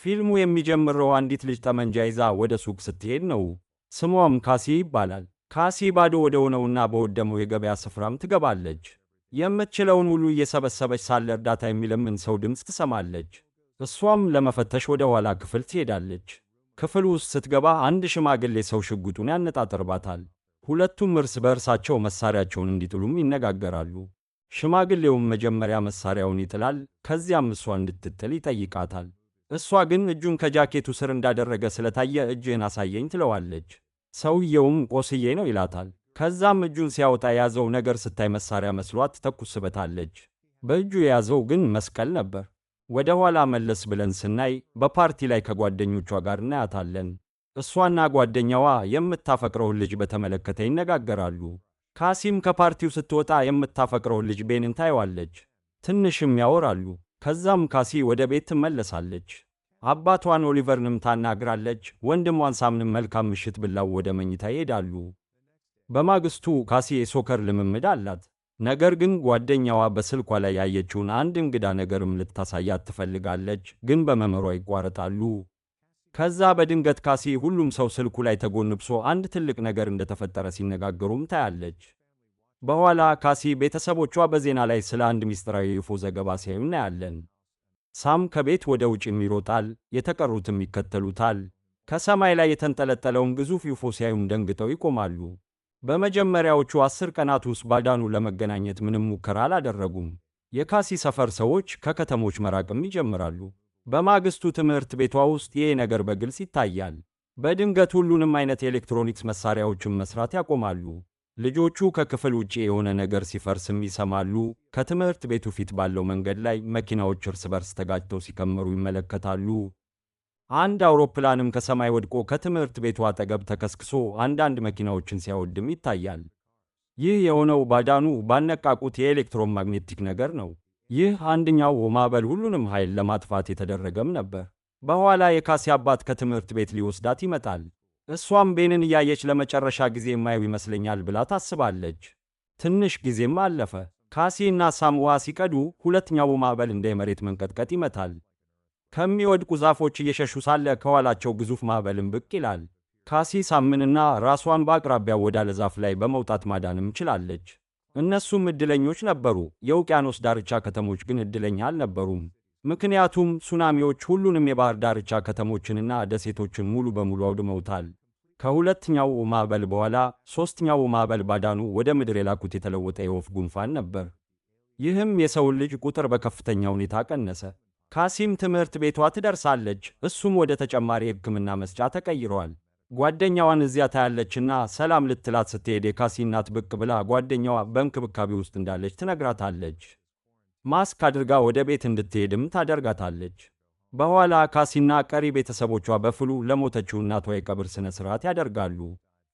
ፊልሙ የሚጀምረው አንዲት ልጅ ጠመንጃ ይዛ ወደ ሱቅ ስትሄድ ነው። ስሟም ካሲ ይባላል። ካሲ ባዶ ወደ ሆነውና በወደመው የገበያ ስፍራም ትገባለች። የምትችለውን ሁሉ እየሰበሰበች ሳለ እርዳታ የሚለምን ሰው ድምፅ ትሰማለች። እሷም ለመፈተሽ ወደ ኋላ ክፍል ትሄዳለች። ክፍል ውስጥ ስትገባ አንድ ሽማግሌ ሰው ሽጉጡን ያነጣጥርባታል። ሁለቱም እርስ በእርሳቸው መሳሪያቸውን እንዲጥሉም ይነጋገራሉ። ሽማግሌውም መጀመሪያ መሳሪያውን ይጥላል። ከዚያም እሷ እንድትጥል ይጠይቃታል። እሷ ግን እጁን ከጃኬቱ ስር እንዳደረገ ስለታየ እጅህን አሳየኝ ትለዋለች። ሰውየውም ቆስዬ ነው ይላታል። ከዛም እጁን ሲያወጣ የያዘው ነገር ስታይ መሳሪያ መስሏት ተኩስበታለች። በእጁ የያዘው ግን መስቀል ነበር። ወደ ኋላ መለስ ብለን ስናይ በፓርቲ ላይ ከጓደኞቿ ጋር እናያታለን። እሷና ጓደኛዋ የምታፈቅረውን ልጅ በተመለከተ ይነጋገራሉ። ካሲም ከፓርቲው ስትወጣ የምታፈቅረውን ልጅ ቤንን ታየዋለች። ትንሽም ያወራሉ። ከዛም ካሲ ወደ ቤት ትመለሳለች። አባቷን ኦሊቨርንም ታናግራለች። ወንድሟን ሳምንም መልካም ምሽት ብላው ወደ መኝታ ይሄዳሉ። በማግስቱ ካሲ የ soccer ልምምድ አላት። ነገር ግን ጓደኛዋ በስልኳ ላይ ያየችውን አንድ እንግዳ ነገርም ልታሳያት ትፈልጋለች፣ ግን በመምህሯ ይቋረጣሉ። ከዛ በድንገት ካሲ ሁሉም ሰው ስልኩ ላይ ተጎንብሶ አንድ ትልቅ ነገር እንደተፈጠረ ሲነጋገሩም ታያለች። በኋላ ካሲ ቤተሰቦቿ በዜና ላይ ስለ አንድ ሚስጥራዊ UFO ዘገባ ሲያዩ እናያለን። ሳም ከቤት ወደ ውጭም ይሮጣል፣ የተቀሩትም ይከተሉታል። ከሰማይ ላይ የተንጠለጠለውን ግዙፍ UFO ሲያዩም ደንግጠው ይቆማሉ። በመጀመሪያዎቹ 10 ቀናት ውስጥ ባዳኑ ለመገናኘት ምንም ሙከራ አላደረጉም። የካሲ ሰፈር ሰዎች ከከተሞች መራቅም ይጀምራሉ። በማግስቱ ትምህርት ቤቷ ውስጥ ይህ ነገር በግልጽ ይታያል። በድንገት ሁሉንም አይነት የኤሌክትሮኒክስ መሳሪያዎችን መስራት ያቆማሉ። ልጆቹ ከክፍል ውጪ የሆነ ነገር ሲፈርስም ይሰማሉ። ከትምህርት ቤቱ ፊት ባለው መንገድ ላይ መኪናዎች እርስ በርስ ተጋጭተው ሲከመሩ ይመለከታሉ። አንድ አውሮፕላንም ከሰማይ ወድቆ ከትምህርት ቤቱ አጠገብ ተከስክሶ አንዳንድ መኪናዎችን ሲያወድም ይታያል። ይህ የሆነው ባዳኑ ባነቃቁት የ electromagnetic ነገር ነው። ይህ አንደኛው ማዕበል ሁሉንም ኃይል ለማጥፋት የተደረገም ነበር። በኋላ የካሲ አባት ከትምህርት ቤት ሊወስዳት ይመጣል። እሷም ቤንን እያየች ለመጨረሻ ጊዜ የማየው ይመስለኛል ብላ ታስባለች። ትንሽ ጊዜም አለፈ። ካሲ እና ሳም ውሃ ሲቀዱ ሁለተኛው ማዕበል እንደ የመሬት መንቀጥቀጥ ይመታል። ከሚወድቁ ዛፎች እየሸሹ ሳለ ከኋላቸው ግዙፍ ማዕበልም ብቅ ይላል። ካሲ ሳምንና ራሷን በአቅራቢያው ወዳለ ዛፍ ላይ በመውጣት ማዳንም ችላለች። እነሱም እድለኞች ነበሩ። የውቅያኖስ ዳርቻ ከተሞች ግን እድለኛ አልነበሩም። ምክንያቱም ሱናሚዎች ሁሉንም የባህር ዳርቻ ከተሞችንና ደሴቶችን ሙሉ በሙሉ አውድመውታል። ከሁለተኛው ማዕበል በኋላ ሦስተኛው ማዕበል ባዳኑ ወደ ምድር የላኩት የተለወጠ የወፍ ጉንፋን ነበር። ይህም የሰውን ልጅ ቁጥር በከፍተኛ ሁኔታ ቀነሰ። ካሲም ትምህርት ቤቷ ትደርሳለች። እሱም ወደ ተጨማሪ የሕክምና መስጫ ተቀይሯል። ጓደኛዋን እዚያ ታያለችና ሰላም ልትላት ስትሄድ የካሲ እናት ብቅ ብላ ጓደኛዋ በእንክብካቤ ውስጥ እንዳለች ትነግራታለች። ማስክ አድርጋ ወደ ቤት እንድትሄድም ታደርጋታለች። በኋላ ካሲና ቀሪ ቤተሰቦቿ በ flu ለሞተችው እናቷ የቀብር ሥነ ሥርዓት ያደርጋሉ።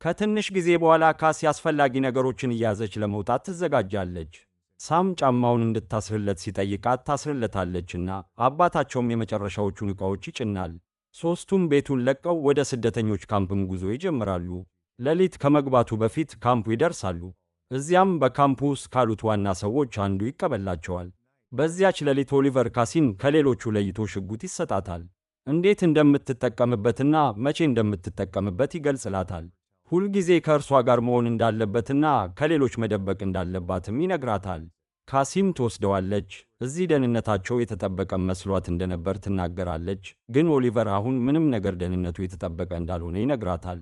ከትንሽ ጊዜ በኋላ ካሲ አስፈላጊ ነገሮችን እያዘች ለመውጣት ትዘጋጃለች። ሳም ጫማውን እንድታስርለት ሲጠይቃት ታስርለታለችና አባታቸውም የመጨረሻዎቹን ዕቃዎች ይጭናል። ሦስቱም ቤቱን ለቀው ወደ ስደተኞች ካምፕም ጉዞ ይጀምራሉ። ሌሊት ከመግባቱ በፊት ካምፑ ይደርሳሉ። እዚያም በካምፑ ውስጥ ካሉት ዋና ሰዎች አንዱ ይቀበላቸዋል። በዚያች ሌሊት ኦሊቨር ካሲን ከሌሎቹ ለይቶ ሽጉጥ ይሰጣታል። እንዴት እንደምትጠቀምበትና መቼ እንደምትጠቀምበት ይገልጽላታል። ሁልጊዜ ከእርሷ ጋር መሆን እንዳለበትና ከሌሎች መደበቅ እንዳለባትም ይነግራታል። ካሲም ትወስደዋለች። እዚህ ደህንነታቸው የተጠበቀ መስሏት እንደነበር ትናገራለች። ግን ኦሊቨር አሁን ምንም ነገር ደህንነቱ የተጠበቀ እንዳልሆነ ይነግራታል።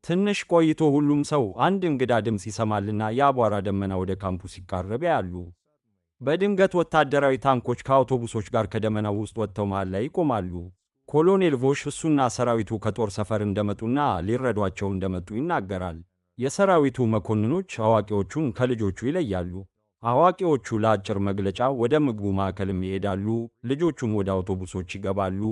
ትንሽ ቆይቶ ሁሉም ሰው አንድ እንግዳ ድምፅ ይሰማልና የአቧራ ደመና ወደ ካምፑ ሲቃረብ ያያሉ። በድንገት ወታደራዊ ታንኮች ከአውቶቡሶች ጋር ከደመናው ውስጥ ወጥተው መሃል ላይ ይቆማሉ። ኮሎኔል ቮሽ እሱና ሰራዊቱ ከጦር ሰፈር እንደመጡና ሊረዷቸው እንደመጡ ይናገራል። የሰራዊቱ መኮንኖች አዋቂዎቹን ከልጆቹ ይለያሉ። አዋቂዎቹ ለአጭር መግለጫ ወደ ምግቡ ማዕከልም ይሄዳሉ። ልጆቹም ወደ አውቶቡሶች ይገባሉ።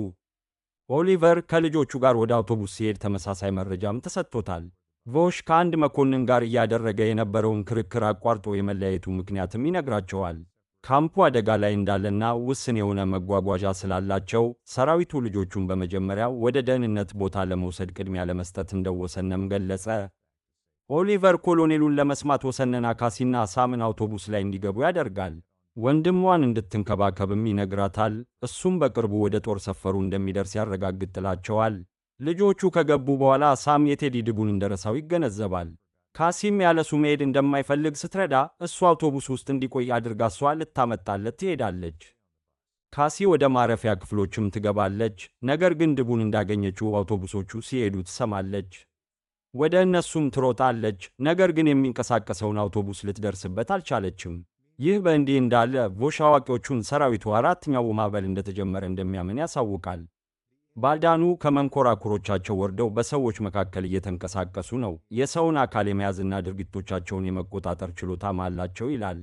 ኦሊቨር ከልጆቹ ጋር ወደ አውቶቡስ ሲሄድ ተመሳሳይ መረጃም ተሰጥቶታል። ቮሽ ከአንድ መኮንን ጋር እያደረገ የነበረውን ክርክር አቋርጦ የመለያየቱ ምክንያትም ይነግራቸዋል። ካምፑ አደጋ ላይ እንዳለና ውስን የሆነ መጓጓዣ ስላላቸው ሰራዊቱ ልጆቹን በመጀመሪያ ወደ ደህንነት ቦታ ለመውሰድ ቅድሚያ ለመስጠት እንደወሰነም ገለጸ። ኦሊቨር ኮሎኔሉን ለመስማት ወሰነና ካሲና ሳምን አውቶቡስ ላይ እንዲገቡ ያደርጋል። ወንድሟን እንድትንከባከብም ይነግራታል። እሱም በቅርቡ ወደ ጦር ሰፈሩ እንደሚደርስ ያረጋግጥላቸዋል። ልጆቹ ከገቡ በኋላ ሳም የቴዲ ድቡን እንደረሳው ይገነዘባል። ካሲም ያለሱ መሄድ እንደማይፈልግ ስትረዳ እሱ አውቶቡስ ውስጥ እንዲቆይ አድርጋ እሷ ልታመጣለት ትሄዳለች። ካሲ ወደ ማረፊያ ክፍሎችም ትገባለች። ነገር ግን ድቡን እንዳገኘችው አውቶቡሶቹ ሲሄዱ ትሰማለች። ወደ እነሱም ትሮጣለች። ነገር ግን የሚንቀሳቀሰውን አውቶቡስ ልትደርስበት አልቻለችም። ይህ በእንዲህ እንዳለ ቮሽ አዋቂዎቹን ሰራዊቱ አራተኛው ማዕበል እንደተጀመረ እንደሚያምን ያሳውቃል። ባልዳኑ ከመንኮራኩሮቻቸው ወርደው በሰዎች መካከል እየተንቀሳቀሱ ነው። የሰውን አካል የመያዝና ድርጊቶቻቸውን የመቆጣጠር ችሎታም አላቸው ይላል።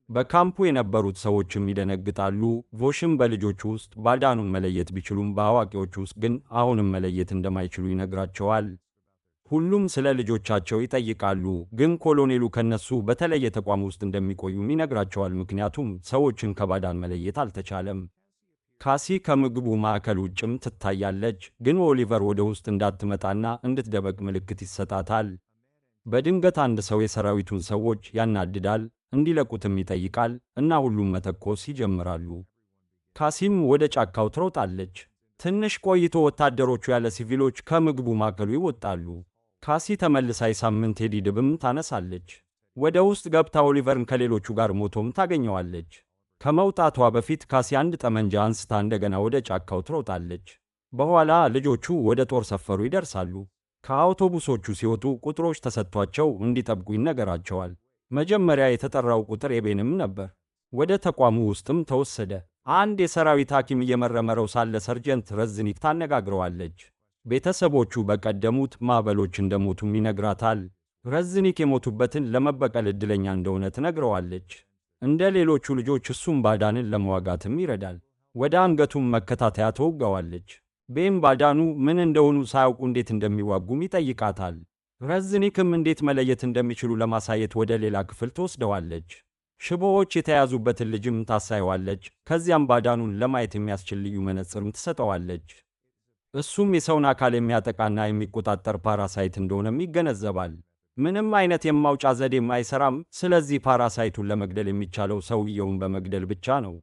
በካምፑ የነበሩት ሰዎችም ይደነግጣሉ። ቮሽም በልጆቹ ውስጥ ባልዳኑን መለየት ቢችሉም በአዋቂዎቹ ውስጥ ግን አሁንም መለየት እንደማይችሉ ይነግራቸዋል። ሁሉም ስለ ልጆቻቸው ይጠይቃሉ፣ ግን ኮሎኔሉ ከነሱ በተለየ ተቋም ውስጥ እንደሚቆዩም ይነግራቸዋል። ምክንያቱም ሰዎችን ከባዳን መለየት አልተቻለም። ካሲ ከምግቡ ማዕከል ውጭም ትታያለች፣ ግን ኦሊቨር ወደ ውስጥ እንዳትመጣና እንድትደበቅ ምልክት ይሰጣታል። በድንገት አንድ ሰው የሰራዊቱን ሰዎች ያናድዳል፣ እንዲለቁትም ይጠይቃል እና ሁሉም መተኮስ ይጀምራሉ። ካሲም ወደ ጫካው ትሮጣለች። ትንሽ ቆይቶ ወታደሮቹ ያለ ሲቪሎች ከምግቡ ማዕከሉ ይወጣሉ። ካሲ ተመልሳ የሳምን ቴዲ ድብም ታነሳለች። ወደ ውስጥ ገብታ ኦሊቨርን ከሌሎቹ ጋር ሞቶም ታገኘዋለች። ከመውጣቷ በፊት ካሲ አንድ ጠመንጃ አንስታ እንደገና ወደ ጫካው ትሮጣለች። በኋላ ልጆቹ ወደ ጦር ሰፈሩ ይደርሳሉ። ከአውቶቡሶቹ ሲወጡ ቁጥሮች ተሰጥቷቸው እንዲጠብቁ ይነገራቸዋል። መጀመሪያ የተጠራው ቁጥር የቤንም ነበር። ወደ ተቋሙ ውስጥም ተወሰደ። አንድ የሰራዊት ሐኪም እየመረመረው ሳለ ሰርጀንት ረዝኒክ ታነጋግረዋለች። ቤተሰቦቹ በቀደሙት ማዕበሎች እንደሞቱም ይነግራታል። ረዝኒክ የሞቱበትን ለመበቀል ዕድለኛ እንደሆነ ትነግረዋለች። እንደ ሌሎቹ ልጆች እሱም ባዳንን ለመዋጋትም ይረዳል። ወደ አንገቱም መከታተያ ትወጋዋለች። ቤም ባዳኑ ምን እንደሆኑ ሳያውቁ እንዴት እንደሚዋጉም ይጠይቃታል። ረዝኒክም እንዴት መለየት እንደሚችሉ ለማሳየት ወደ ሌላ ክፍል ትወስደዋለች። ሽቦዎች የተያዙበትን ልጅም ታሳየዋለች። ከዚያም ባዳኑን ለማየት የሚያስችል ልዩ መነጽርም ትሰጠዋለች። እሱም የሰውን አካል የሚያጠቃና የሚቆጣጠር parasite እንደሆነም ይገነዘባል። ምንም አይነት የማውጫ ዘዴም አይሰራም። ስለዚህ parasite ኡን ለመግደል የሚቻለው ሰውየውን በመግደል ብቻ ነው።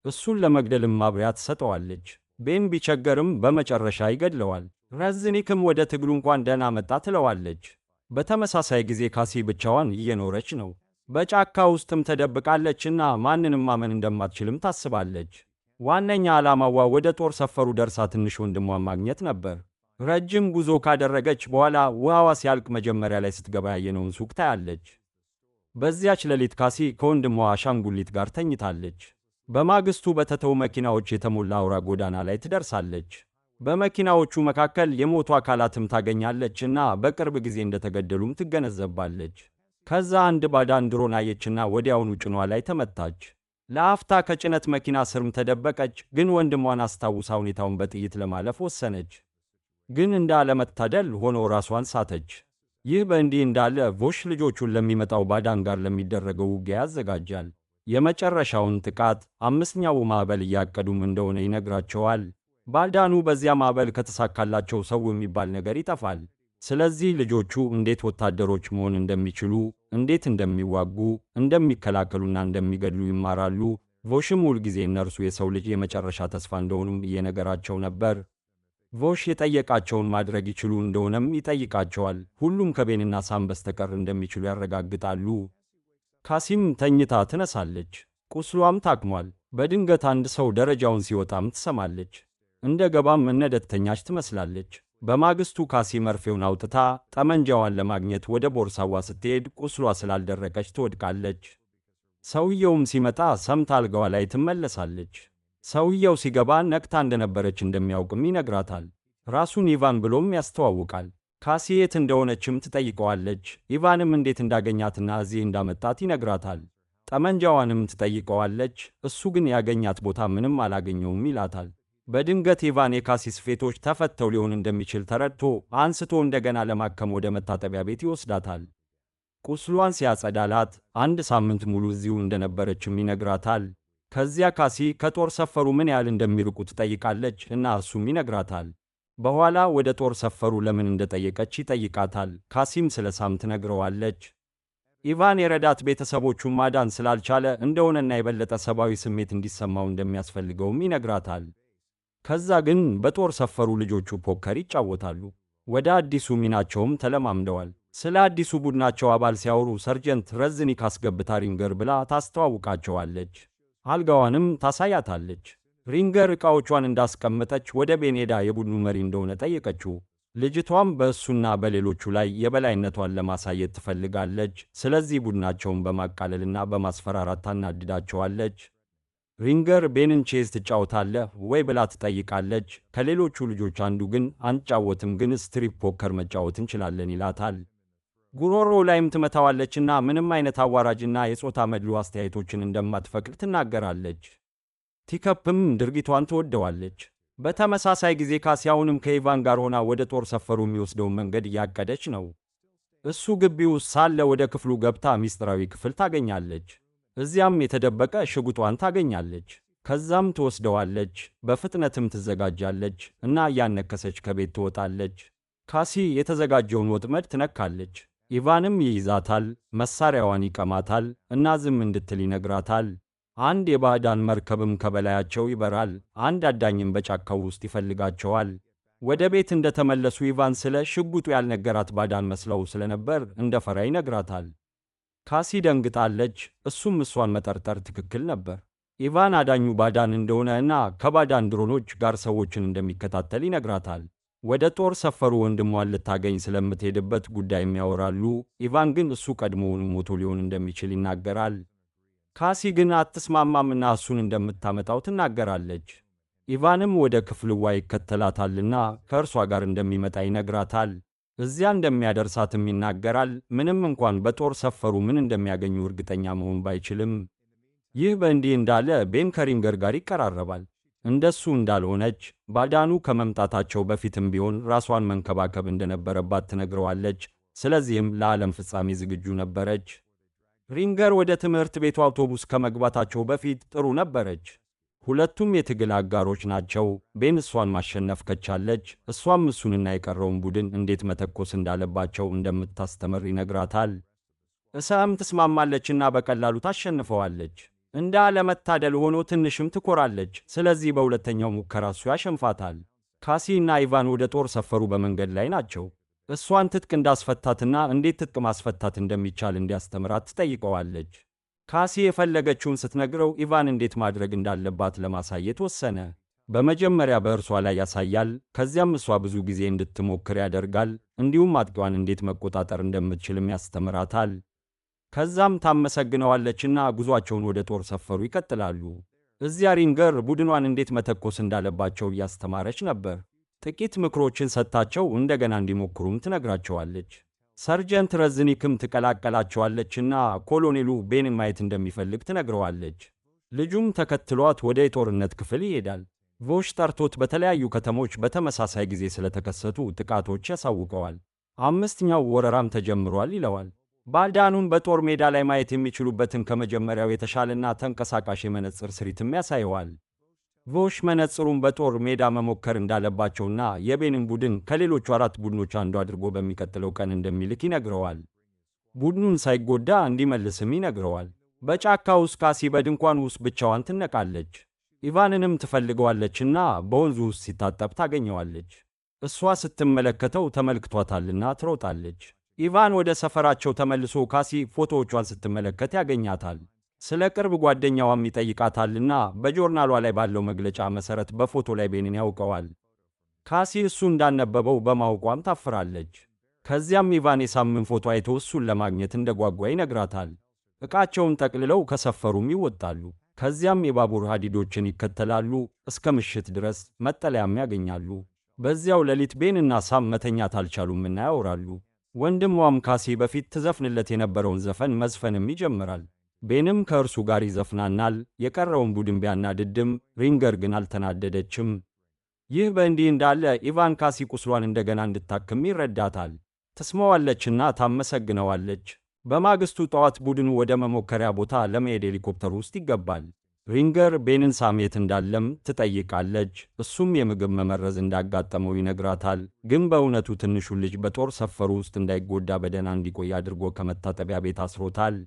እሱን ለመግደልም ማብሪያ ትሰጠዋለች። ቤን ቢቸገርም በመጨረሻ ይገድለዋል። ረዝኒክም ወደ ትግሉ እንኳን ደህና መጣ ትለዋለች። በተመሳሳይ ጊዜ ካሲ ብቻዋን እየኖረች ነው። በጫካ ውስጥም ተደብቃለች እና ማንንም ማመን እንደማትችልም ታስባለች። ዋነኛ ዓላማዋ ወደ ጦር ሰፈሩ ደርሳ ትንሽ ወንድሟን ማግኘት ነበር። ረጅም ጉዞ ካደረገች በኋላ ውሃዋ ሲያልቅ መጀመሪያ ላይ ስትገባ ያየነውን ሱቅ ታያለች። በዚያች ሌሊት ካሲ ከወንድሟ አሻንጉሊት ጋር ተኝታለች። በማግስቱ በተተው መኪናዎች የተሞላ አውራ ጎዳና ላይ ትደርሳለች። በመኪናዎቹ መካከል የሞቱ አካላትም ታገኛለች እና በቅርብ ጊዜ እንደተገደሉም ትገነዘባለች። ከዛ አንድ ባዳን ድሮን አየችና ወዲያውኑ ጭኗ ላይ ተመታች። ለአፍታ ከጭነት መኪና ስርም ተደበቀች፣ ግን ወንድሟን አስታውሳ ሁኔታውን በጥይት ለማለፍ ወሰነች። ግን እንዳለመታደል ሆኖ ራሷን ሳተች። ይህ በእንዲህ እንዳለ ቮሽ ልጆቹን ለሚመጣው ባዳን ጋር ለሚደረገው ውጊያ ያዘጋጃል። የመጨረሻውን ጥቃት አምስተኛው ማዕበል እያቀዱም እንደሆነ ይነግራቸዋል። ባልዳኑ በዚያ ማዕበል ከተሳካላቸው ሰው የሚባል ነገር ይጠፋል። ስለዚህ ልጆቹ እንዴት ወታደሮች መሆን እንደሚችሉ፣ እንዴት እንደሚዋጉ፣ እንደሚከላከሉና እንደሚገድሉ ይማራሉ። ቮሽም ሁልጊዜ እነርሱ የሰው ልጅ የመጨረሻ ተስፋ እንደሆኑም እየነገራቸው ነበር። ቮሽ የጠየቃቸውን ማድረግ ይችሉ እንደሆነም ይጠይቃቸዋል። ሁሉም ከቤንና ሳም በስተቀር እንደሚችሉ ያረጋግጣሉ። ካሲም ተኝታ ትነሳለች። ቁስሏም ታክሟል። በድንገት አንድ ሰው ደረጃውን ሲወጣም ትሰማለች። እንደ ገባም እነደተኛች ትመስላለች። በማግስቱ ካሲ መርፌውን አውጥታ ጠመንጃዋን ለማግኘት ወደ ቦርሳዋ ስትሄድ ቁስሏ ስላልደረቀች ትወድቃለች። ሰውየውም ሲመጣ ሰምታ አልጋዋ ላይ ትመለሳለች። ሰውየው ሲገባ ነቅታ እንደነበረች እንደሚያውቅም ይነግራታል። ራሱን ኢቫን ብሎም ያስተዋውቃል። ካሲ የት እንደሆነችም ትጠይቀዋለች። ኢቫንም እንዴት እንዳገኛትና እዚህ እንዳመጣት ይነግራታል። ጠመንጃዋንም ትጠይቀዋለች። እሱ ግን ያገኛት ቦታ ምንም አላገኘውም ይላታል። በድንገት ኢቫን የካሲ ስፌቶች ተፈተው ሊሆን እንደሚችል ተረድቶ አንስቶ እንደገና ለማከም ወደ መታጠቢያ ቤት ይወስዳታል። ቁስሏን ሲያጸዳላት አንድ ሳምንት ሙሉ እዚሁ እንደነበረችም ይነግራታል። ከዚያ ካሲ ከጦር ሰፈሩ ምን ያህል እንደሚርቁ ትጠይቃለች እና እሱም ይነግራታል። በኋላ ወደ ጦር ሰፈሩ ለምን እንደጠየቀች ይጠይቃታል። ካሲም ስለ ሳም ትነግረዋለች። ኢቫን የረዳት ቤተሰቦቹን ማዳን ስላልቻለ እንደሆነና የበለጠ ሰብአዊ ስሜት እንዲሰማው እንደሚያስፈልገውም ይነግራታል። ከዛ ግን በጦር ሰፈሩ ልጆቹ ፖከር ይጫወታሉ። ወደ አዲሱ ሚናቸውም ተለማምደዋል። ስለ አዲሱ ቡድናቸው አባል ሲያወሩ ሰርጀንት ረዝኒክ አስገብታ ሪንገር ብላ ታስተዋውቃቸዋለች። አልጋዋንም ታሳያታለች። ሪንገር ዕቃዎቿን እንዳስቀመጠች ወደ ቤን ሄዳ የቡድኑ መሪ እንደሆነ ጠየቀችው። ልጅቷም በእሱና በሌሎቹ ላይ የበላይነቷን ለማሳየት ትፈልጋለች። ስለዚህ ቡድናቸውን በማቃለልና በማስፈራራት ታናድዳቸዋለች። ሪንገር ቤንን ቼዝ ትጫወታለህ ወይ ብላ ትጠይቃለች። ከሌሎቹ ልጆች አንዱ ግን አንጫወትም፣ ግን strip poker መጫወት እንችላለን ይላታል። ጉሮሮ ላይም ትመታዋለችና ምንም አይነት አዋራጅና የጾታ መድሎ አስተያየቶችን እንደማትፈቅድ ትናገራለች። ቲከፕም ድርጊቷን ትወደዋለች። በተመሳሳይ ጊዜ ካሲ አሁንም ከኢቫን ጋር ሆና ወደ ጦር ሰፈሩ የሚወስደውን መንገድ እያቀደች ነው። እሱ ግቢ ውስጥ ሳለ ወደ ክፍሉ ገብታ ሚስጥራዊ ክፍል ታገኛለች። እዚያም የተደበቀ ሽጉጧን ታገኛለች። ከዛም ትወስደዋለች። በፍጥነትም ትዘጋጃለች እና እያነከሰች ከቤት ትወጣለች። ካሲ የተዘጋጀውን ወጥመድ ትነካለች። ኢቫንም ይይዛታል፣ መሳሪያዋን ይቀማታል እና ዝም እንድትል ይነግራታል። አንድ የባዕዳን መርከብም ከበላያቸው ይበራል። አንድ አዳኝም በጫካው ውስጥ ይፈልጋቸዋል። ወደ ቤት እንደተመለሱ ኢቫን ስለ ሽጉጡ ያልነገራት ባዳን መስለው ስለነበር እንደፈራ ይነግራታል። ካሲ ደንግጣለች። እሱም እሷን መጠርጠር ትክክል ነበር። ኢቫን አዳኙ ባዳን እንደሆነ እና ከባዳን ድሮኖች ጋር ሰዎችን እንደሚከታተል ይነግራታል። ወደ ጦር ሰፈሩ ወንድሟን ልታገኝ ስለምትሄድበት ጉዳይም ያወራሉ። ኢቫን ግን እሱ ቀድሞውኑ ሞቶ ሊሆን እንደሚችል ይናገራል። ካሲ ግን አትስማማምና እሱን እንደምታመጣው ትናገራለች። ኢቫንም ወደ ክፍልዋ ይከተላታልና ከእርሷ ጋር እንደሚመጣ ይነግራታል። እዚያ እንደሚያደርሳትም ይናገራል። ምንም እንኳን በጦር ሰፈሩ ምን እንደሚያገኙ እርግጠኛ መሆን ባይችልም። ይህ በእንዲህ እንዳለ ቤን ከሪንገር ጋር ይቀራረባል። እንደሱ እንዳልሆነች ባዳኑ ከመምጣታቸው በፊትም ቢሆን ራሷን መንከባከብ እንደነበረባት ትነግረዋለች። ስለዚህም ለዓለም ፍጻሜ ዝግጁ ነበረች። ሪንገር ወደ ትምህርት ቤቱ አውቶቡስ ከመግባታቸው በፊት ጥሩ ነበረች። ሁለቱም የትግል አጋሮች ናቸው። ቤን እሷን ማሸነፍ ከቻለች እሷም እሱንና የቀረውን ቡድን እንዴት መተኮስ እንዳለባቸው እንደምታስተምር ይነግራታል። እሷም ትስማማለችና በቀላሉ ታሸንፈዋለች። እንደ አለመታደል ሆኖ ትንሽም ትኮራለች። ስለዚህ በሁለተኛው ሙከራ እሱ ያሸንፋታል። ካሲ እና ኢቫን ወደ ጦር ሰፈሩ በመንገድ ላይ ናቸው። እሷን ትጥቅ እንዳስፈታትና እንዴት ትጥቅ ማስፈታት እንደሚቻል እንዲያስተምራት ትጠይቀዋለች። ካሲ የፈለገችውን ስትነግረው ኢቫን እንዴት ማድረግ እንዳለባት ለማሳየት ወሰነ። በመጀመሪያ በእርሷ ላይ ያሳያል። ከዚያም እሷ ብዙ ጊዜ እንድትሞክር ያደርጋል። እንዲሁም አጥቂዋን እንዴት መቆጣጠር እንደምትችልም ያስተምራታል። ከዛም ታመሰግነዋለችና ጉዟቸውን ወደ ጦር ሰፈሩ ይቀጥላሉ። እዚያ ሪንገር ቡድኗን እንዴት መተኮስ እንዳለባቸው እያስተማረች ነበር። ጥቂት ምክሮችን ሰጥታቸው እንደገና እንዲሞክሩም ትነግራቸዋለች። ሰርጀንት ረዝኒክም ትቀላቀላቸዋለችና ኮሎኔሉ ቤንን ማየት እንደሚፈልግ ትነግረዋለች። ልጁም ተከትሏት ወደ የጦርነት ክፍል ይሄዳል። ቮሽ ጠርቶት በተለያዩ ከተሞች በተመሳሳይ ጊዜ ስለተከሰቱ ጥቃቶች ያሳውቀዋል። አምስተኛው ወረራም ተጀምሯል ይለዋል። ባልዳኑን በጦር ሜዳ ላይ ማየት የሚችሉበትን ከመጀመሪያው የተሻለና ተንቀሳቃሽ የመነጽር ስሪትም ያሳየዋል። ቮሽ መነጽሩን በጦር ሜዳ መሞከር እንዳለባቸውና የቤንን ቡድን ከሌሎቹ አራት ቡድኖች አንዱ አድርጎ በሚቀጥለው ቀን እንደሚልክ ይነግረዋል። ቡድኑን ሳይጎዳ እንዲመልስም ይነግረዋል። በጫካ ውስጥ ካሲ በድንኳን ውስጥ ብቻዋን ትነቃለች። ኢቫንንም ትፈልገዋለችና በወንዙ ውስጥ ሲታጠብ ታገኘዋለች። እሷ ስትመለከተው ተመልክቷታልና ትሮጣለች። ኢቫን ወደ ሰፈራቸው ተመልሶ ካሲ ፎቶዎቿን ስትመለከት ያገኛታል። ስለ ቅርብ ጓደኛዋም ይጠይቃታልና በጆርናሏ ላይ ባለው መግለጫ መሰረት በፎቶ ላይ ቤንን ያውቀዋል። ካሲ እሱ እንዳነበበው በማወቋም ታፍራለች። ከዚያም ኢቫን የሳምን ፎቶ አይቶ እሱን ለማግኘት እንደጓጓ ይነግራታል። ዕቃቸውን ጠቅልለው ከሰፈሩም ይወጣሉ። ከዚያም የባቡር ሀዲዶችን ይከተላሉ። እስከ ምሽት ድረስ መጠለያም ያገኛሉ። በዚያው ሌሊት ቤንና ሳም መተኛት አልቻሉምና ያወራሉ። ወንድሟም ካሲ በፊት ትዘፍንለት የነበረውን ዘፈን መዝፈንም ይጀምራል። ቤንም ከእርሱ ጋር ይዘፍናናል። የቀረውን ቡድን ቢያናድድም ሪንገር ግን አልተናደደችም። ይህ በእንዲህ እንዳለ ኢቫን ካሲ ቁስሏን እንደገና እንድታክም ይረዳታል። ትስመዋለችና ታመሰግነዋለች። በማግስቱ ጠዋት ቡድኑ ወደ መሞከሪያ ቦታ ለመሄድ ሄሊኮፕተር ውስጥ ይገባል። ሪንገር ቤንን ሳም የት እንዳለም ትጠይቃለች። እሱም የምግብ መመረዝ እንዳጋጠመው ይነግራታል። ግን በእውነቱ ትንሹ ልጅ በጦር ሰፈሩ ውስጥ እንዳይጎዳ በደህና እንዲቆይ አድርጎ ከመታጠቢያ ቤት አስሮታል።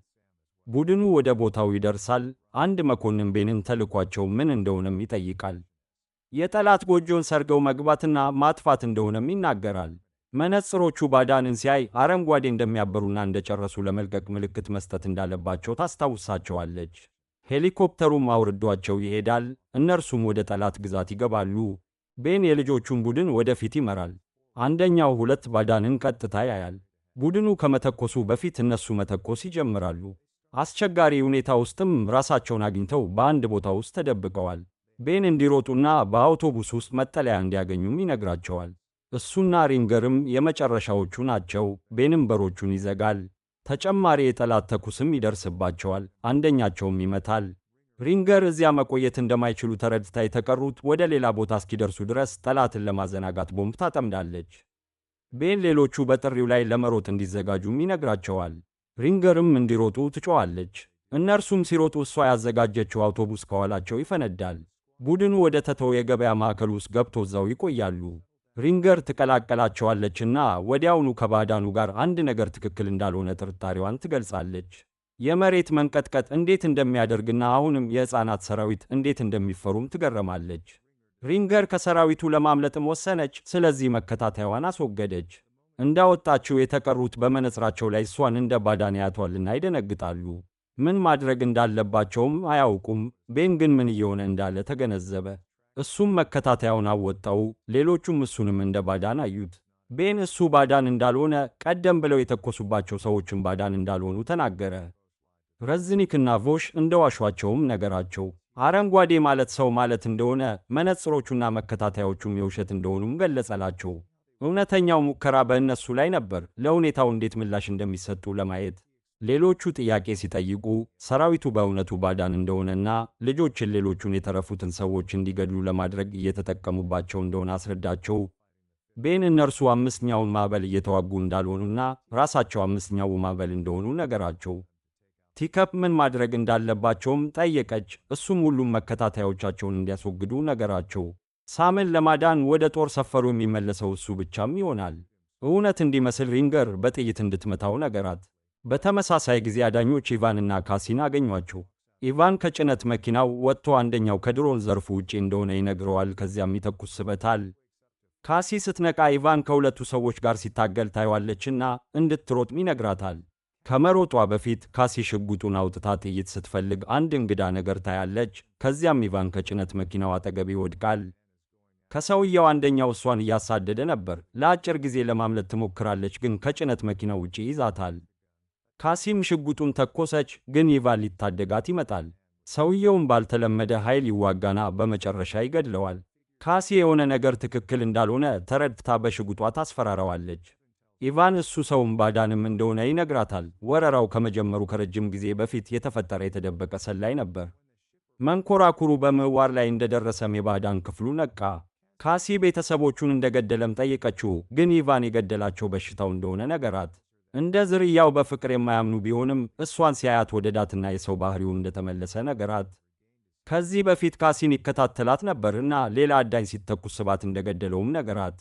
ቡድኑ ወደ ቦታው ይደርሳል። አንድ መኮንን ቤንን ተልኳቸው ምን እንደሆነም ይጠይቃል። የጠላት ጎጆን ሰርገው መግባትና ማጥፋት እንደሆነም ይናገራል። መነጽሮቹ ባዳንን ሲያይ አረንጓዴ እንደሚያበሩና እንደጨረሱ ለመልቀቅ ምልክት መስጠት እንዳለባቸው ታስታውሳቸዋለች። ሄሊኮፕተሩም አውርዷቸው ይሄዳል። እነርሱም ወደ ጠላት ግዛት ይገባሉ። ቤን የልጆቹን ቡድን ወደፊት ይመራል። አንደኛው ሁለት ባዳንን ቀጥታ ያያል። ቡድኑ ከመተኮሱ በፊት እነሱ መተኮስ ይጀምራሉ። አስቸጋሪ ሁኔታ ውስጥም ራሳቸውን አግኝተው በአንድ ቦታ ውስጥ ተደብቀዋል። ቤን እንዲሮጡና በአውቶቡስ ውስጥ መጠለያ እንዲያገኙም ይነግራቸዋል። እሱና ሪንገርም የመጨረሻዎቹ ናቸው። ቤንም በሮቹን ይዘጋል። ተጨማሪ የጠላት ተኩስም ይደርስባቸዋል። አንደኛቸውም ይመታል። ሪንገር እዚያ መቆየት እንደማይችሉ ተረድታ የተቀሩት ወደ ሌላ ቦታ እስኪደርሱ ድረስ ጠላትን ለማዘናጋት ቦምብ ታጠምዳለች። ቤን ሌሎቹ በጥሪው ላይ ለመሮጥ እንዲዘጋጁም ይነግራቸዋል። ሪንገርም እንዲሮጡ ትጮዋለች። እነርሱም ሲሮጡ እሷ ያዘጋጀችው አውቶቡስ ከኋላቸው ይፈነዳል። ቡድኑ ወደ ተተው የገበያ ማዕከል ውስጥ ገብቶ እዛው ይቆያሉ። ሪንገር ትቀላቀላቸዋለችና ወዲያውኑ ከባዕዳኑ ጋር አንድ ነገር ትክክል እንዳልሆነ ጥርጣሬዋን ትገልጻለች። የመሬት መንቀጥቀጥ እንዴት እንደሚያደርግና አሁንም የሕፃናት ሰራዊት እንዴት እንደሚፈሩም ትገረማለች። ሪንገር ከሰራዊቱ ለማምለጥም ወሰነች። ስለዚህ መከታተያዋን አስወገደች። እንዳወጣችው የተቀሩት በመነጽራቸው ላይ እሷን እንደ ባዳን ያቷልና ይደነግጣሉ። ምን ማድረግ እንዳለባቸውም አያውቁም። ቤን ግን ምን እየሆነ እንዳለ ተገነዘበ። እሱም መከታተያውን አወጣው። ሌሎቹም እሱንም እንደ ባዳን አዩት። ቤን እሱ ባዳን እንዳልሆነ ቀደም ብለው የተኮሱባቸው ሰዎችም ባዳን እንዳልሆኑ ተናገረ። ረዝኒክና ቮሽ እንደዋሿቸውም ነገራቸው። አረንጓዴ ማለት ሰው ማለት እንደሆነ መነጽሮቹና መከታተያዎቹም የውሸት እንደሆኑም ገለጸላቸው። እውነተኛው ሙከራ በእነሱ ላይ ነበር፣ ለሁኔታው እንዴት ምላሽ እንደሚሰጡ ለማየት። ሌሎቹ ጥያቄ ሲጠይቁ ሰራዊቱ በእውነቱ ባዳን እንደሆነና ልጆችን ሌሎቹን የተረፉትን ሰዎች እንዲገድሉ ለማድረግ እየተጠቀሙባቸው እንደሆነ አስረዳቸው። ቤን እነርሱ አምስተኛውን ማዕበል እየተዋጉ እንዳልሆኑና ራሳቸው አምስተኛው ማዕበል እንደሆኑ ነገራቸው። ቲከፕ ምን ማድረግ እንዳለባቸውም ጠየቀች። እሱም ሁሉም መከታተያዎቻቸውን እንዲያስወግዱ ነገራቸው። ሳምን ለማዳን ወደ ጦር ሰፈሩ የሚመለሰው እሱ ብቻም ይሆናል። እውነት እንዲመስል ሪንገር በጥይት እንድትመታው ነገራት። በተመሳሳይ ጊዜ አዳኞች ኢቫንና ካሲን አገኟቸው። ኢቫን ከጭነት መኪናው ወጥቶ አንደኛው ከድሮን ዘርፉ ውጪ እንደሆነ ይነግረዋል። ከዚያም ይተኩስበታል። ካሲ ስትነቃ ኢቫን ከሁለቱ ሰዎች ጋር ሲታገል ታየዋለችና እንድትሮጥም ይነግራታል። ከመሮጧ በፊት ካሲ ሽጉጡን አውጥታ ጥይት ስትፈልግ አንድ እንግዳ ነገር ታያለች። ከዚያም ኢቫን ከጭነት መኪናው አጠገብ ይወድቃል። ከሰውየው አንደኛው እሷን እያሳደደ ነበር። ለአጭር ጊዜ ለማምለጥ ትሞክራለች፣ ግን ከጭነት መኪናው ውጪ ይዛታል። ካሲም ሽጉጡን ተኮሰች፣ ግን ኢቫን ሊታደጋት ይመጣል። ሰውየውም ባልተለመደ ኃይል ይዋጋና በመጨረሻ ይገድለዋል። ካሲ የሆነ ነገር ትክክል እንዳልሆነ ተረድታ በሽጉጧ ታስፈራራዋለች። ኢቫን እሱ ሰውም ባዳንም እንደሆነ ይነግራታል። ወረራው ከመጀመሩ ከረጅም ጊዜ በፊት የተፈጠረ የተደበቀ ሰላይ ነበር። መንኮራኩሩ በምህዋር ላይ እንደደረሰም የባዕዳን ክፍሉ ነቃ። ካሲ ቤተሰቦቹን እንደገደለም ጠየቀችው፣ ግን ኢቫን የገደላቸው በሽታው እንደሆነ ነገራት። እንደ ዝርያው በፍቅር የማያምኑ ቢሆንም እሷን ሲያያት ወደዳትና የሰው ባህሪው እንደተመለሰ ነገራት። ከዚህ በፊት ካሲን ይከታተላት ነበርና ሌላ አዳኝ ሲተኩስባት እንደገደለውም ነገራት።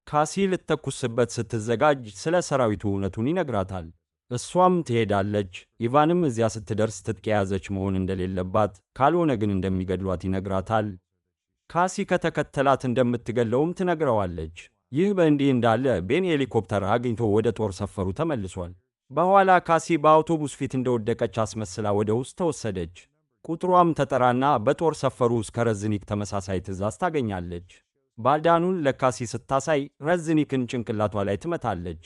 ካሲ ልትተኩስበት ስትዘጋጅ ስለ ሰራዊቱ እውነቱን ይነግራታል። እሷም ትሄዳለች። ኢቫንም እዚያ ስትደርስ ትጥቅ የያዘች መሆን እንደሌለባት ካልሆነ ግን እንደሚገድሏት ይነግራታል። ካሲ ከተከተላት እንደምትገለውም ትነግረዋለች። ይህ በእንዲህ እንዳለ ቤን ሄሊኮፕተር አግኝቶ ወደ ጦር ሰፈሩ ተመልሷል። በኋላ ካሲ በአውቶቡስ ፊት እንደወደቀች አስመስላ ወደ ውስጥ ተወሰደች። ቁጥሯም ተጠራና በጦር ሰፈሩ ውስጥ ከረዝኒክ ተመሳሳይ ትዕዛዝ ታገኛለች። ባዳኑን ለካሲ ስታሳይ ረዝኒክን ጭንቅላቷ ላይ ትመታለች።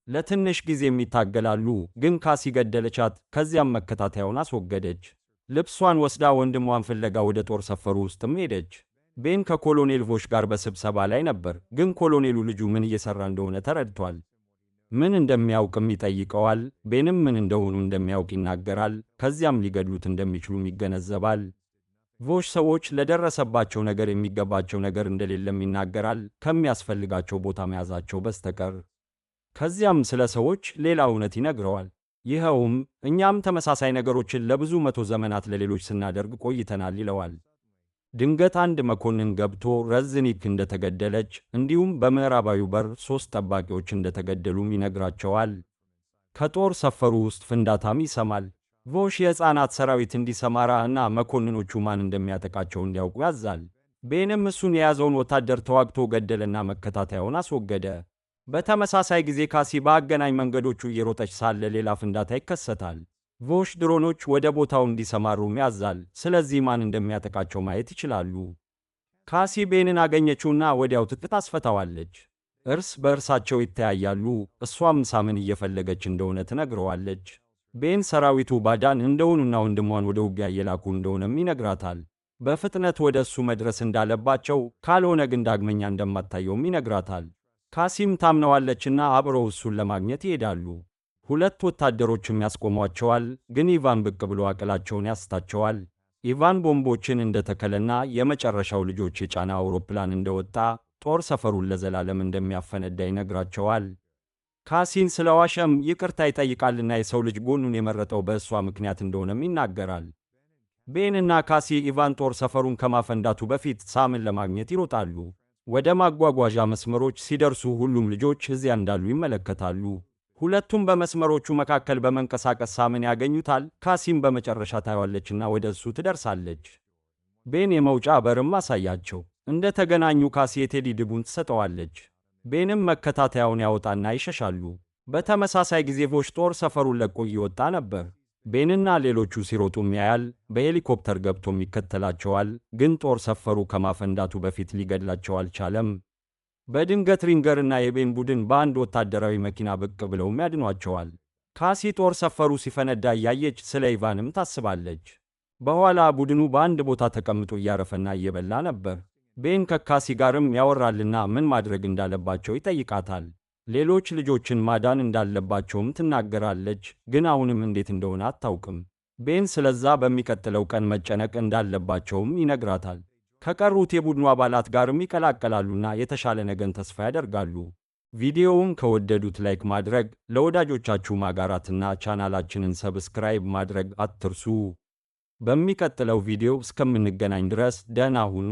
ለትንሽ ጊዜም ይታገላሉ፣ ግን ካሲ ገደለቻት። ከዚያም መከታተያውን አስወገደች። ልብሷን ወስዳ ወንድሟን ፍለጋ ወደ ጦር ሰፈሩ ውስጥም ሄደች። ቤን ከኮሎኔል ቮሽ ጋር በስብሰባ ላይ ነበር፣ ግን ኮሎኔሉ ልጁ ምን እየሰራ እንደሆነ ተረድቷል። ምን እንደሚያውቅም ይጠይቀዋል። ቤንም ምን እንደሆኑ እንደሚያውቅ ይናገራል። ከዚያም ሊገድሉት እንደሚችሉም ይገነዘባል። ቮሽ ሰዎች ለደረሰባቸው ነገር የሚገባቸው ነገር እንደሌለም ይናገራል፣ ከሚያስፈልጋቸው ቦታ መያዛቸው በስተቀር። ከዚያም ስለ ሰዎች ሌላ እውነት ይነግረዋል። ይኸውም እኛም ተመሳሳይ ነገሮችን ለብዙ መቶ ዘመናት ለሌሎች ስናደርግ ቆይተናል ይለዋል። ድንገት አንድ መኮንን ገብቶ ረዝኒክ እንደተገደለች እንዲሁም በምዕራባዊው በር 3 ጠባቂዎች እንደተገደሉም ይነግራቸዋል። ከጦር ሰፈሩ ውስጥ ፍንዳታም ይሰማል። ቮሽ የሕፃናት ሰራዊት እንዲሰማራ እና መኮንኖቹ ማን እንደሚያጠቃቸው እንዲያውቁ ያዛል። ቤንም እሱን የያዘውን ወታደር ተዋግቶ ገደለና መከታተያውን አስወገደ። በተመሳሳይ ጊዜ ካሲ በአገናኝ መንገዶቹ እየሮጠች ሳለ ሌላ ፍንዳታ ይከሰታል። ቮሽ ድሮኖች ወደ ቦታው እንዲሰማሩም ያዛል። ስለዚህ ማን እንደሚያጠቃቸው ማየት ይችላሉ። ካሲ ቤንን አገኘችውና ወዲያው ትጥቅ ታስፈታዋለች። እርስ በእርሳቸው ይተያያሉ። እሷም ሳምን እየፈለገች እንደሆነ ትነግረዋለች። ቤን ሰራዊቱ ባዳን እንደሆኑና ወንድሟን ወደ ውጊያ እየላኩ እንደሆነም ይነግራታል። በፍጥነት ወደ እሱ መድረስ እንዳለባቸው፣ ካልሆነ ግን ዳግመኛ እንደማታየውም ይነግራታል። ካሲም ታምነዋለችና አብረው እሱን ለማግኘት ይሄዳሉ። ሁለት ወታደሮችም ያስቆሟቸዋል፣ ግን ኢቫን ብቅ ብሎ አቅላቸውን ያስታቸዋል። ኢቫን ቦምቦችን እንደተከለና የመጨረሻው ልጆች የጫነ አውሮፕላን እንደወጣ ጦር ሰፈሩን ለዘላለም እንደሚያፈነዳ ይነግራቸዋል። ካሲን ስለዋሸም ይቅርታ ይጠይቃልና የሰው ልጅ ጎኑን የመረጠው በእሷ ምክንያት እንደሆነም ይናገራል። ቤንና ካሲ ኢቫን ጦር ሰፈሩን ከማፈንዳቱ በፊት ሳምን ለማግኘት ይሮጣሉ። ወደ ማጓጓዣ መስመሮች ሲደርሱ ሁሉም ልጆች እዚያ እንዳሉ ይመለከታሉ። ሁለቱም በመስመሮቹ መካከል በመንቀሳቀስ ሳምን ያገኙታል። ካሲም በመጨረሻ ታየዋለችና ወደ እሱ ትደርሳለች። ቤን የመውጫ በርም አሳያቸው። እንደ ተገናኙ ካሲ የቴዲ ድቡን ትሰጠዋለች። ቤንም መከታተያውን ያወጣና ይሸሻሉ። በተመሳሳይ ጊዜ ቮሽ ጦር ሰፈሩን ለቆ እየወጣ ነበር። ቤንና ሌሎቹ ሲሮጡም ያያል። በሄሊኮፕተር ገብቶም ይከተላቸዋል። ግን ጦር ሰፈሩ ከማፈንዳቱ በፊት ሊገድላቸው አልቻለም። በድንገት ሪንገርና የቤን ቡድን በአንድ ወታደራዊ መኪና ብቅ ብለውም ያድኗቸዋል። ካሲ ጦር ሰፈሩ ሲፈነዳ እያየች ስለ ኢቫንም ታስባለች። በኋላ ቡድኑ በአንድ ቦታ ተቀምጦ እያረፈና እየበላ ነበር። ቤን ከካሲ ጋርም ያወራልና ምን ማድረግ እንዳለባቸው ይጠይቃታል። ሌሎች ልጆችን ማዳን እንዳለባቸውም ትናገራለች፣ ግን አሁንም እንዴት እንደሆነ አታውቅም። ቤን ስለዛ በሚቀጥለው ቀን መጨነቅ እንዳለባቸውም ይነግራታል። ከቀሩት የቡድኑ አባላት ጋርም ይቀላቀላሉና የተሻለ ነገን ተስፋ ያደርጋሉ። ቪዲዮውን ከወደዱት like ማድረግ፣ ለወዳጆቻችሁ ማጋራትና ቻናላችንን subscribe ማድረግ አትርሱ። በሚቀጥለው ቪዲዮ እስከምንገናኝ ድረስ ደህና ሁኑ።